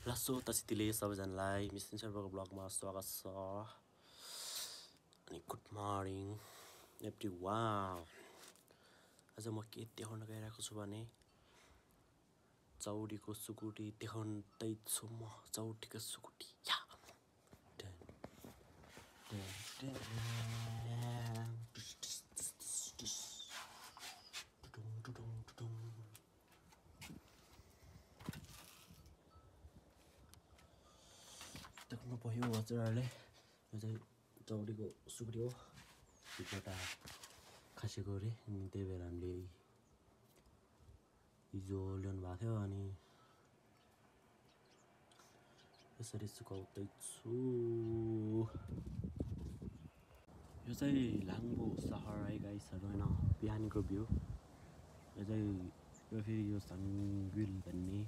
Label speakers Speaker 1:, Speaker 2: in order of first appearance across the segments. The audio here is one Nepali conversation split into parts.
Speaker 1: लसो तसितिले सबैजनालाई मिसन सर्भरको ब्लगमा स्वागत छ अनि गुड मर्निङ एभ्रीवान। आज म के देखाउन गइरहेको छु भने चौडीको सुकुटी देखाउँदै छु म। चौडीको सुकुटी या देख्नु भयो हजुरहरूले, यो चाहिँ चौडीको सुकुटी हो। भित्रबाट खासेको अरे, अनि त्यही भएर हामीले हिजो ल्याउनु भएको थियो अनि यसरी सुकाउँदैछु। यो चाहिँ लाङ्बो सहर है गाइसहरू होइन, बिहानीको भ्यू। यो चाहिँ यो फेरि यो सङ्गुल भन्ने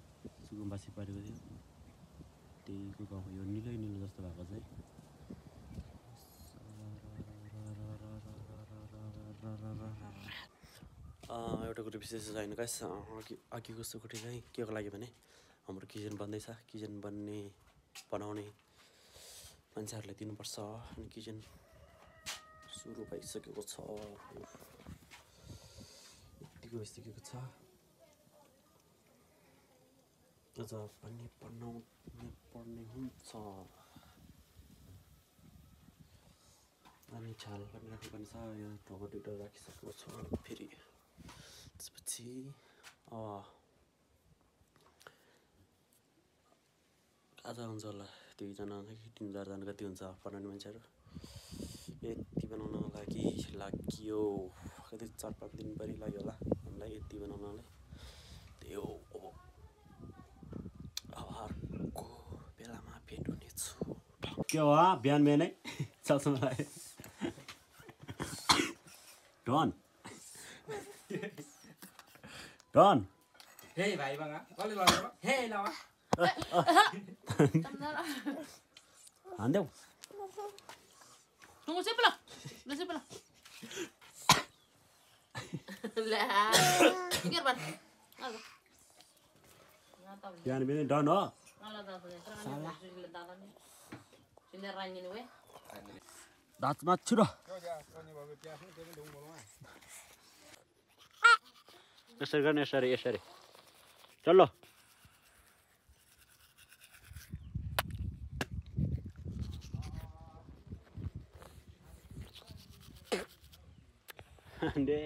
Speaker 1: सुकुम्बासी परेको थियो, त्यहीको गाउँ। यो निलो निलो जस्तो भएको चाहिँ एउटा कुरो विशेष छैन गाइस। अघिको सुकुटी चाहिँ के को लागि भने हाम्रो किचन बन्दैछ। किचन बनाउने मान्छेहरूलाई दिनुपर्छ अनि किचन सुरु भइसकेको छ, यतिको भइसकेको छ। अझ पनि बनाउनु पर्ने हुन्छ अनि छाल पनि राख्नुपर्ने छ। यो टमाटर राखिसकेको छु फेरि त्यसपछि आज हुन्छ होला 2जना कि 3-4जना कति हुन्छ बनाउने मान्छेहरू। यति बनाउनको लागि लाग्यो कति 4-5 दिन परि लाग्यो होला हामीलाई यति बनाउनलाई। त्यही हो, अब अर्को बेलामा भेट हुनेछु। के हो बिहान बिहानै चल्छ मलाई डन डन
Speaker 2: हे भाइ बगा कसले लगाएको हे लावा
Speaker 1: हान्देऊ
Speaker 3: Tunggu saya pula. Udah saya pula. Lah. Pikir ban. Halo.
Speaker 1: बिहान बिहानै डन हो। दाँतमा छिरो यसरी गर्ने, यसरी यसरी चल्लो। Ande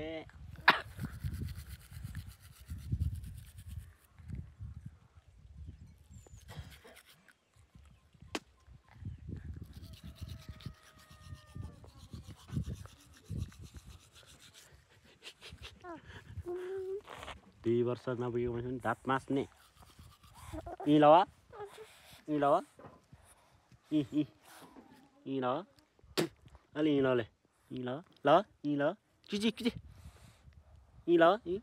Speaker 1: 2 वर्ष नपुगेको मान्छे पनि दाँत मास्ने। यी लवा यी लवा यी लवा अलि यी लले यी लवा ल यी ल चिची चिची यी लवा यी